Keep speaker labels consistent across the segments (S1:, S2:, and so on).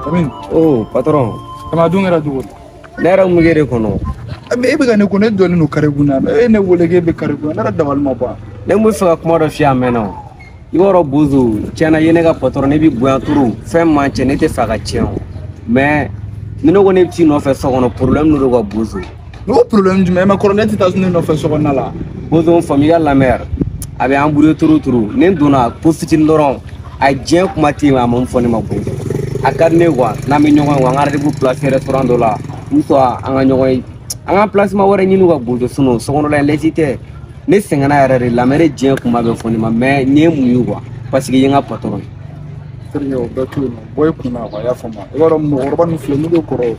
S1: Amin.
S2: Oh, patron.
S1: Kama dun yɛrɛ cogo di?
S2: Ne yɛrɛ mun de kɔnɔ?
S1: Mais e bɛ ka ne ko ne dɔnnen don kare kun na. E ne wele k'e bɛ kare kun na. Ne yɛrɛ dabali ma ban.
S2: Ne mun bɛ fɛ ka kuma dɔ f'i ye a mɛnna o. I b'a dɔn Bozo, tiɲɛna i ye ne ka patron, ne b'i bonya trop. Fɛn man cɛ, ne tɛ fɛ a ka tiɲɛ o. Mais ni ne ko ne bɛ t'i nɔfɛ so kɔnɔ, problème dɔ don ka Bozo.
S1: Mais o problème jumɛn? E ma kɔrɔ ne tɛ taa ne nɔfɛ so kɔnɔna la.
S2: Bozo n faamu i ka lamɛn. A bɛ embrouiller trop trop. Ni n donna ko fitinin dɔrɔn, a diɲɛ kuma tɛ yen a ma mun fɔ ne ma Bozo. A ka di ne ye quoi, n'an bɛ ɲɔgɔn ye quoi, an ka rendez-vous place restaurant dɔ la, ou soit an ka ɲɔgɔn ye. An ka placement wɛrɛ ɲini ka Bozo sinon sokɔnɔla in lɛsi tɛ. Ne sɛgɛnna yɛrɛ de lamɛn diɲɛ kuma bɛ fɔ ne ma mais nin ye mun ye quoi, parce que i ye n ka patron ye.
S1: Terikɛ o bɛɛ to yen nɔ, bɔ i kunna quoi, i y'a faamu. I b'a dɔn mɔgɔkɔrɔba ninnu filɛ n'u bɛ kɔrɔ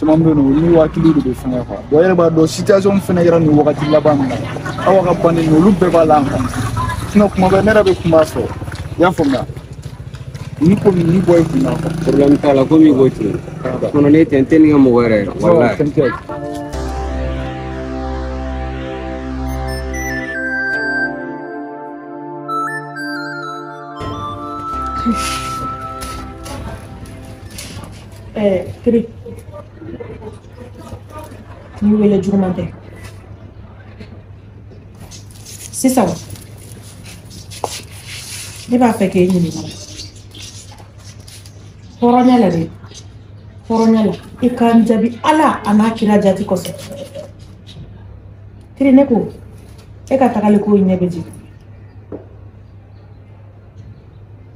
S1: caman bɛ yen nɔ olu hakili de bɛ fɛngɛ quoi. Bon e yɛrɛ b'a dɔn situation fɛnɛ kɛra nin wagati laban min na, aw ka banni ninnu olu bɛɛ b'a la quoi. Sinon kuma bɛɛ ne yɛrɛ bɛ kuma a fɛ, i y'a faamuya. Ni ko ninnu bɔ i kunna quoi.
S2: Problème t'a la komi i ko ten. Sinon ne tɛ n tɛ nin kɛ mɔgɔ yɛrɛ ye walahi.
S1: T'inquiète.
S3: Kiri, n'i wele juguman tɛ. Sisan, ne b'a fɛ k'e ɲininka. Hɔrɔnya la dɛ, hɔrɔnya la, i ka n jaabi Ala a n'a kira jati kosɔn. Kiri ne ko, e ka tagali ko in ɲɛ bɛ jigin.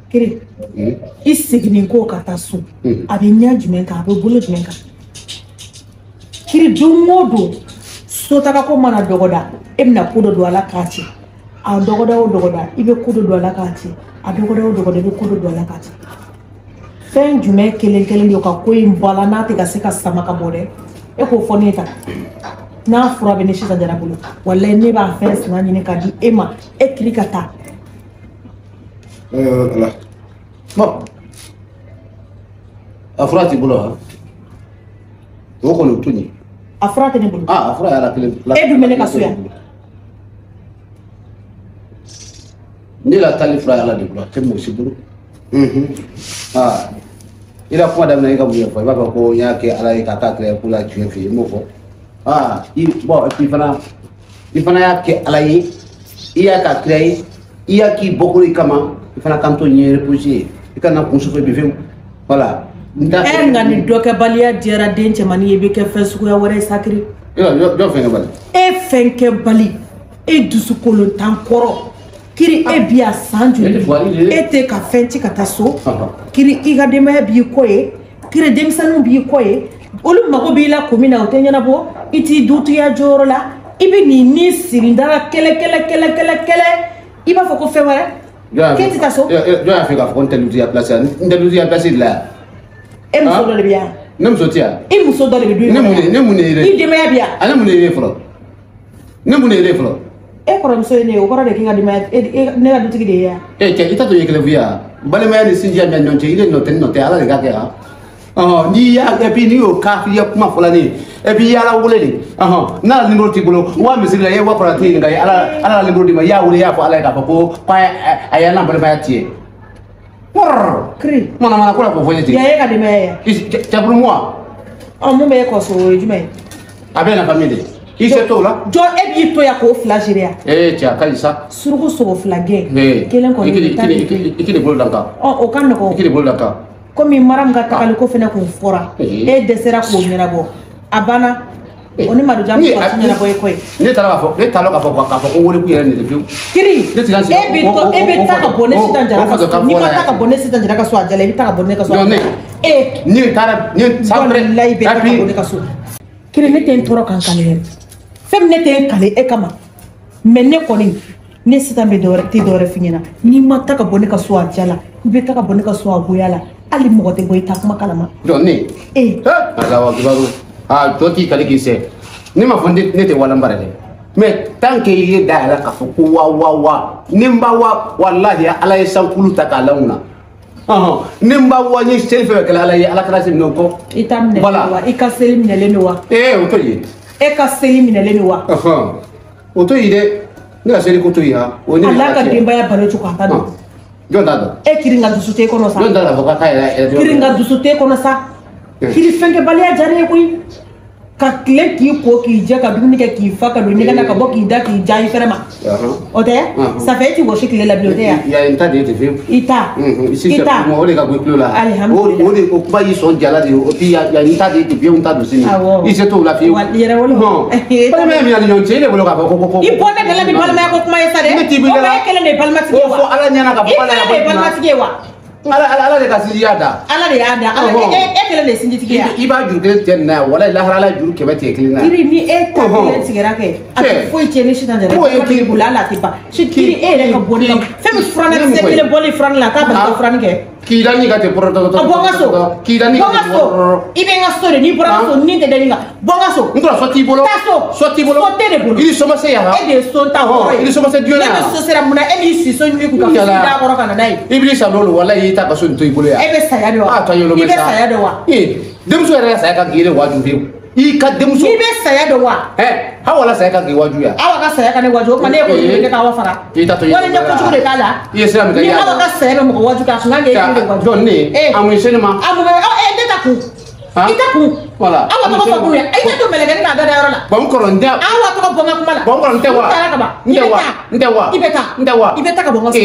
S3: Kiri, i seginni ko ka taa so, a bɛ ɲɛ jumɛn kan, a bɛ bolo jumɛn kan? Kiri don o don, sotagako mana dɔgɔda, e bɛna ko dɔ don a la k'a ci. A dɔgɔda o dɔgɔda, i bɛ ko dɔ don a la k'a ci. A dɔgɔda o dɔgɔda, i bɛ ko dɔ don a la k'a ci. Fɛn jumɛn kelen kelen don ka ko in bɔ a la n'a tɛ ka se ka sama ka bɔ dɛ? E k'o fɔ ne ye tan. N'a fura bɛ ne sisan jara bolo, walayi ne b'a fɛn sina ɲini k'a di e ma, e kiri ka taa.
S4: Ala. Bon. A fura t'i bolo wa? O kɔni o to yen.
S3: A fura tɛ ne bolo.
S4: Ah, a fura ye Ala kelen.
S3: E dun bɛ ne ka so yan.
S4: Ne la taali fura ye Ala de bolo, a tɛ mɔgɔ si bolo. Ah, i la kuma daminɛ i ka mun ɲɛfɔ, i b'a fɔ ko n y'a kɛ Ala ye ka taa kira ye ko la tiɲɛ f'i ye, n m'o fɔ. Ah, i bon, et puis fana, i fana y'a kɛ Ala ye, i y'a kɛ kira ye, i y'a k'i bɔkolo i kama, i fana kan t'o ɲɛ reprocher, i kana kun sufɛ bi fewu. Voilà. N t'a
S3: E nka nin dɔkɛbaliya diyara den cɛmannin ye, i bɛ kɛ fɛn suguya wɛrɛ ye sa Kiri.
S4: Yɔrɔ jɔn fɛn kɛ bali?
S3: E fɛn kɛbali, e dusukolon tan kɔrɔ. Kiri e bi a san joli? E tɛ ka fɛn ci ka taa so. Kiri i ka denbaya b'i kɔ ye, Kiri denmisɛnninw b'i kɔ ye, olu mago b'i la kun min na o tɛ ɲɛnabɔ, i t'i dutigiya jɔyɔrɔ la, i bɛ nin ni siri dara kɛlɛ kɛlɛ kɛlɛ kɛlɛ kɛlɛ, i b'a fɔ ko fɛn wɛrɛ. K'e tɛ taa so?
S4: Jɔn y'a fɛ k'a fɔ ko n tɛ dutigiya place la, n tɛ dutigiya place de la yan.
S3: E muso dɔ de bɛ yan.
S4: Ne muso tɛ yan.
S3: I muso dɔ de bɛ du in kɔnɔ.
S4: Ne mun de ye?
S3: I denbaya bɛ yan.
S4: A ne mun de ye fɔlɔ? Ne mun de ye fɔlɔ?
S3: E kɔrɔmuso ye ne ye, o kɔrɔ de k'i ka denbaya, ne ka dutigi de ye yan.
S4: E cɛ, i t'a to ye kelen f'i ye wa? Balimaya ni sinjiya bɛ ɲɔgɔn cɛ, i de nɔ tɛ ne nɔ tɛ, Ala de k'a kɛ han. N'i y'a et puis n'i y'o kafiriya kuma fɔla ne ye, et puis i y'Ala wele de, n'a numéro t'i bolo, wa misiri la i ye wa kɔrɔ t'i ɲininka, i ye Ala la numéro d'i ma, i y'a wele i y'a fɔ Ala ye k'a fɔ ko a y'an balimaya tiɲɛ.
S3: Kiri.
S4: Mana mana ko la k'o fɔ n ye ten.
S3: Yan ye ka denbaya ye.
S4: Cɛ pour moi.
S3: Ɔ mun bɛ e kɔ so o ye jumɛn ye?
S4: A bɛ na famille de. I se t'o la.
S3: Jɔ e b'i to yan k'o fila gérer yan.
S4: Ee cɛ a ka ɲi sa.
S3: Suruku sogo fila gɛn. Kelen kɔni bɛ taa di.
S4: I k'i bolo da n kan.
S3: Ɔ o ka nɔgɔn.
S4: I k'i bolo da n kan.
S3: Komi Mariam ka tagali ko fɛnɛ kun fɔra. E dɛsɛra k'o ɲɛnabɔ. A banna. O ni Madu Jan bɛ ka ɲɛnabɔ e kɔ ye.
S4: Ne taara k'a fɔ ne taara k'a fɔ ko wele kun yɛrɛ nin de fiyewu.
S3: Kiri e bɛ to e bɛ taa ka bɔ ne Sitan Jara ka so. N'i ma taa ka bɔ ne Sitan Jara ka so a jala i bɛ taa ka bɔ ne ka so.
S4: Ne.
S3: E.
S4: Ni taara ni san wɛrɛ.
S3: Walayi i bɛ taa ka bɔ ne ka so. Kiri ne tɛ n tɔɔrɔ k'an kale yɛrɛ. Fɛn min ne tɛ n kale e kama. Mais ne kɔni ne Sitan bɛ dɔwɛrɛ tɛ dɔwɛrɛ f'i ɲɛna. N'i ma taa ka bɔ ne ka so a jala i bɛ taa ka bɔ ne ka so a goya la. Hali mɔgɔ tɛ bɔ i ta kuma kalama.
S4: Jɔn ne.
S3: E.
S4: Alahu akibaru. Ah jɔn t'i kale k'i sɛ. Ne ma fɔ ne tɛ walan bara dɛ. Mais tant que i ye da yɛlɛ k'a fɔ ko wa wa wa ni n ba wa walahi Ala ye sankulu ta k'a la n kunna. Ni n ba wa n ye seli fɛn fɛn kɛla Ala ye Ala kana se minɛ o kɔ.
S3: I ta minɛlen don wa? I ka seli minɛlen don wa?
S4: Ee o to yen.
S3: E ka seli minɛlen don wa?
S4: O to yen dɛ. Ne ka seli ko to yen han. O ne
S3: A n'a ka denbaya balo cogo a ta don.
S4: Jɔn t'a dɔn?
S3: E kiri n ka dusu t'e kɔnɔ sa.
S4: Jɔn t'a dɔn fɔ k'a yɛrɛ.
S3: Kiri n ka dusu t'e kɔnɔ sa. Kiri fɛnkɛbaliya diyara ne ye koyi. Ka tile k'i ko k'i jɛ ka dumuni kɛ k'i fa ka don ɲɛgɛn na ka bɔ k'i da k'i ja i fɛrɛ ma. O tɛ? Ça fait e ti wɔsi tile la bilen o tɛ yan?
S4: Ya n ta de ye ten fiyewu.
S3: I ta.
S4: I ta. O de ka go i tulo la.
S3: Alihamudulila.
S4: O de o kuma y'i sɔn jala de o puis ya n ta de ye ten fiyewu n ta don sini.
S3: Awɔ.
S4: I se t'o la fiyewu.
S3: Yɛrɛ wolo.
S4: Balimaya min y'a ni ɲɔgɔn cɛ e de bolo k'a fɔ ko.
S3: I bɔ ne de la ni balimaya ko kuma ye sa dɛ.
S4: Ne t'i bɔ i la.
S3: O e kelen de ye balimatigi ye wa?
S4: O fɔ Ala ɲɛna ka fɔ
S3: I kelen de ye balimatigi ye wa?
S4: Ala de ka sinjiya da.
S3: Ala de y'a da. Ala e kelen de ye sinjitigi ye.
S4: I b'a juru kelen tigɛ nin na yan walayi lahara Ala ye juru 100 tigɛ kelen na.
S3: Kiri ni e ta kelen tigɛra kɛ a tɛ foyi tiɲɛ ni sisan tɛ dɛ. Kiri bolo hali a tɛ ban. Kiri e yɛrɛ ka bɔ ne ka fɛn min furanna kisɛ kelen bɔli furanni la a t'a bali ka furanni kɛ.
S4: K'i da ni ka ten pɔrɔtɔtɔtɔ.
S3: Bɔ n ka so.
S4: K'i da ni ka
S3: ten pɔrɔtɔtɔ. Bɔ n ka so. I bɛ n ka so de n'i bɔra n ka so ni tɛ da nin kan. Bɔ n ka so.
S4: N kɔrɔ so t'i bolo.
S3: Taa so.
S4: So t'i bolo.
S3: So tɛ ne bolo.
S4: I ni so ma se yan.
S3: E de ye so ta kɔrɔ ye.
S4: I ni so ma se joona.
S3: Ne bɛ so sera mun na e m'i si so ɲugu kun ka so d'a kɔrɔ ka na n'a ye.
S4: I b'i sa n'olu walayi i t'a ka so nin to i bolo yan.
S3: E bɛ saya de wa?
S4: A tɔ ye
S3: I bɛ saya de wa?
S4: Ee denmuso yɛrɛ ka saya ka k'i yɛrɛ waaju fiyewu. I ka denmuso.
S3: N'i bɛ saya de wa?
S4: Aw wala saya ka k'i waaju yan.
S3: Awa ka saya ka ne waaju o tuma ne ye kojugu de kɛ k'awa faga.
S4: I ta to
S3: wali n ye kojugu de k'a la.
S4: I ye sira min kɛ
S3: ni awa ka saya bɛ mɔgɔ waaju k'a kun kan k'e de waaju.
S4: Jɔn ne? A mun ye se ne ma?
S3: A mun bɛ ne ta kun. I ta kun.
S4: Voilà.
S3: Awa tɔgɔ fɔ kun ye. I tɛ to mɛlɛkɛnin k'a da da yɔrɔ la.
S4: Bon n kɔrɔ n tɛ.
S3: Awa tɔgɔ bɔ n ka kuma la.
S4: Bon n kɔrɔ n tɛ wa.
S3: N taara ka ban.
S4: N tɛ wa. N tɛ wa.
S3: I bɛ taa.
S4: N tɛ wa.
S3: I bɛ taa ka bɔ n ka so.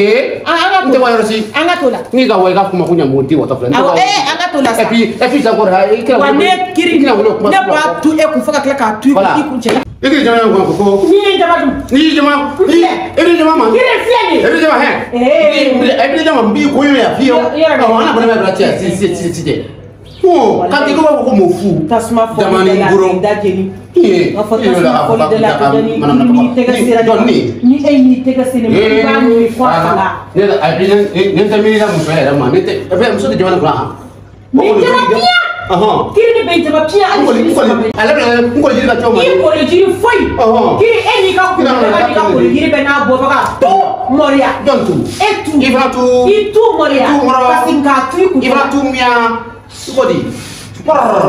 S4: An ka to. N tɛ wa yɔrɔ si.
S3: An ka to la.
S4: N'i ka wa i ka kuma ko ɲa mɔgɔ di watɔ filɛ.
S3: Awɔ an ka to la sa.
S4: Et puis encore i kɛra.
S3: Wa ne kiri ne b'a tu e kun fo ka tila k'a tu i kun cɛ la.
S4: I k'i jama ko ko.
S3: N'i ye jama dun.
S4: N'i ye jama. I bɛ jama ma.
S3: Kiri filɛ nin ye.
S4: I bɛ jama hɛn. I bɛ jama n b'i ko yan fiyewu. Awɔ an na bana bɛ bila cɛ si si si si cɛ. Quand il va ko fu
S3: tasuma fɔli da la da jeni ka fɔ tasuma fɔli da la ni tɛgɛ sera ni e y'i tɛgɛ se ne ma i b'a ɲini fɔ a la
S4: ne a bi ne tɛ miiri la muso yɛrɛ ma ne tɛ muso tɛ jamana kunna.
S3: Ni jama piya kiri ne bɛ jama piya hali sini sɔgɔma
S4: ale bɛ n kɔli jiri ka cɛw ma
S3: i kɔli jiri foyi kiri e n'i ka kun n'i ka kɔli jiri bɛ n'a bɔbaga to mɔriya
S4: jɔn tu
S3: e tu
S4: i fana tu
S3: i tu mɔriya parce que k'a tu i kun
S4: i fana tu miya. Kodi
S3: kɔrɔ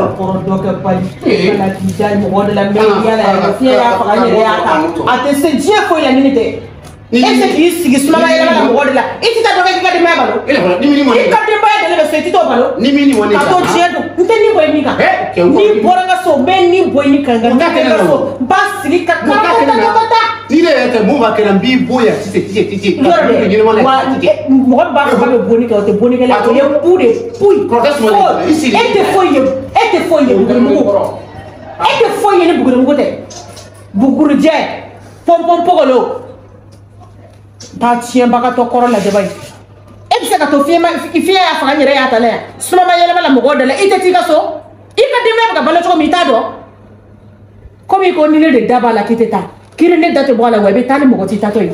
S3: dɔ kɛ bali kana k'i da mɔgɔ de la mɛ yala fiɲɛ y'a faga n yɛrɛ y'a ta a tɛ se diɲɛ foyi la ni ne tɛ e tɛ k'i sigi sumaya yɛlɛma la mɔgɔ de la i tɛ taa dɔ kɛ k'i ka denbaya balo i ka denbaya dalen bɛ so i tɛ t'o balo ka to diɲɛ don n tɛ nin bɔ i min kan n'i bɔra n ka so n bɛ nin bɔ i min kan nka n'i bɛ n ka so n b'a sigi ka ta
S4: ni ne yɛrɛ tɛ mun b'a kɛ na n b'i bɔ yan sisan sisan sisan
S3: yɔrɔ dɛ wa mɔgɔ min b'a fɔ k'a bɛ bonni kɛ o tɛ bonni kɛla o ye bu de puyi e tɛ foyi ye e tɛ foyi ye bugurimugu e tɛ foyi ye ni bugurimugu tɛ bugurijɛ pɔnpɔnpogolo taa tiɲɛbagatɔ kɔrɔ lajɛba ye e bɛ se ka to fiɲɛ y'a faga n yɛrɛ y'a ta la yan sumama yɛlɛma la mɔgɔw da la i tɛ t'i ka so i ka denbaya bɛ ka balo cogo min i t'a dɔn komi i ko ni ne de da b'a la k'i tɛ taa kiri ne da tɛ bɔ a la wa i bɛ taa ni mɔgɔ t'i tatɔ ye.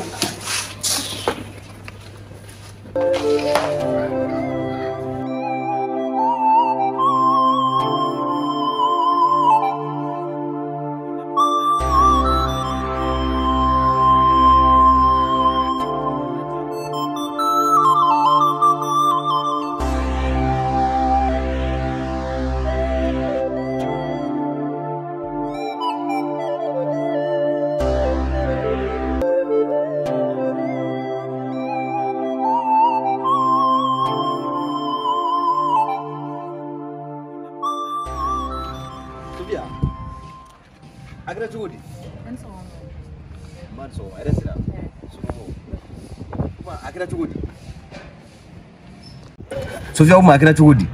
S2: Sofia, o ma a kɛra cogo di?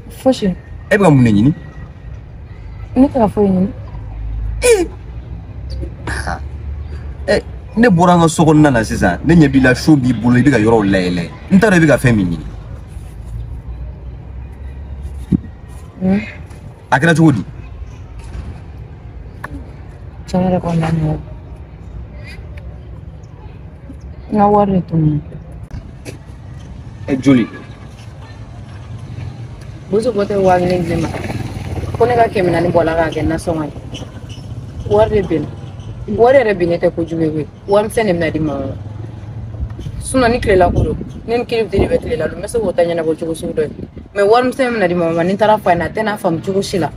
S5: Fosi.
S2: E bɛ ka mun de ɲini?
S5: Ne tɛ ka foyi ɲini.
S2: Ne bɔra an ka so kɔnɔna na sisan, ne ɲɛ b'i la so b'i bolo i bɛ ka yɔrɔw layɛlɛ. N t'a dɔn i bɛ ka fɛn min ɲini. A kɛra cogo di?
S5: Tiɲɛ yɛrɛ kɔni na nin ye. N ka wari de tununna.
S2: Joli.
S5: Bozo bɔ tɛ 1000 di ne ma. Ko ne ka 400 bɔ a la k'a kɛ nasɔngɔ ye. Wari de bɛ na. Wari yɛrɛ binnen tɛ kojugu ye koyi. Warimisɛn de bɛna di mama ma. Sinon ni tilela ko don, ne ni kiribiti de bɛ tilela dun, n bɛ se k'o ta ɲɛnabɔ cogo sugu dɔ ye. Mais warimisɛn bɛna di mama ma, ni n taara f'a ɲɛna a tɛna faamu cogo si la.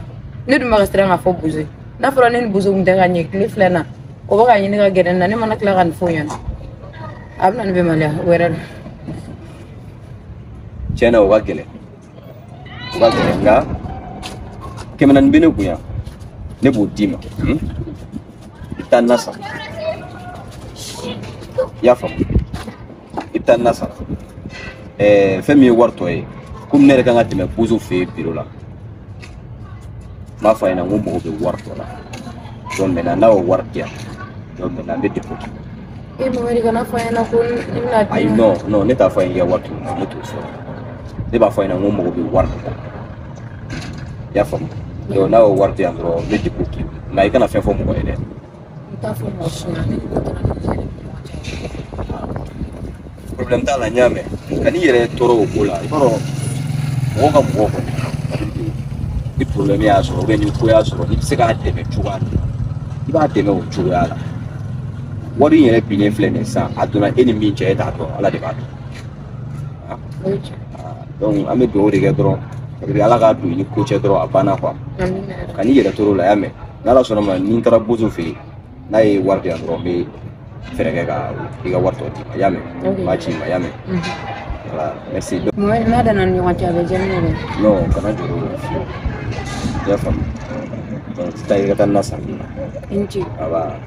S5: Ne dun bɛ ka siran k'a fɔ Bozo ye. N'a fɔra ne ni Bozo kun tɛ ka ɲɛ tile 2 in na, o bɛ ka ɲini ka gɛrɛ ne na, ne mana tila ka nin fɔ o ɲɛna. A bɛ na ne bɛ maloya o yɛrɛ la.
S2: Tiɲɛ na o ka gɛlɛn. O ka gɛlɛn nka 400 bɛ ne kun yan. Ne b'o d'i ma. I bɛ taa na san. I y'a faamu? I bɛ taa na san. Fɛn min ye wari tɔ ye, komi ne yɛrɛ kan ka tɛmɛ Bozo fɛ yen biro la. N b'a fɔ a ɲɛna n ko mago bɛ wari tɔ la. Donc maintenant n'a y'o wari di yan, donc maintenant n bɛ dépôt kɛ.
S5: E Mamadi kana fɔ a ɲɛna ko ne bɛna d'i
S2: Ayi
S5: ma.
S2: non non ne t'a fɔ a ye k'i ka wari tunun, ne t'o fɔ. Ne b'a fɔ a ɲɛna n ko mago bɛ wari de la. I y'a faamu? Donc n'a y'o wari di yan dɔrɔn n bɛ dépôt kɛ. Nka i kana fɛn fɔ mɔgɔ ye dɛ.
S5: N t'a fɔ mɔgɔ si ɲɛna, ne ni ko taara ni yɛrɛ ni ɲɔgɔn cɛ.
S2: Problème t'a la n y'a mɛn. Kan'i yɛrɛ tɔɔrɔ o ko la. I b'a dɔn mɔgɔ ka mɔgɔ kɔni ni problème y'a sɔrɔ ou bien ni ko y'a sɔrɔ n'i bɛ se k'a dɛmɛ cogoya min na i b'a dɛmɛ o cogoya la. Wari in yɛrɛ binnen filɛ nin ye sisan a donna e ni min cɛ e t'a dɔn Ala de b'a dɔn.
S5: O ye tiɲɛ.
S2: Donc an bɛ dugawu de kɛ dɔrɔn parce que Ala k'a don i ni ko cɛ dɔrɔn a banna quoi.
S5: Amina yarabi.
S2: Kan'i yɛrɛ tɔɔrɔ o la i y'a mɛn. N'Ala sɔnna ma ni n taara Bozo fɛ yen n'a ye wari di yan dɔrɔn n bɛ fɛɛrɛ kɛ ka i ka wari tɔ d'i ma i y'a mɛn.
S5: Ok.
S2: N b'a ci i ma i y'a mɛn. Voilà, merci.
S5: Mamadi n'a danna ni ɲɔgɔn cɛ a bɛ diya ne ye dɛ.
S2: Non, kana jɔrɔ o la fiyewu. I y'a faamu? Donc taa i ka taa na san.
S5: I ni ce.
S2: Aba.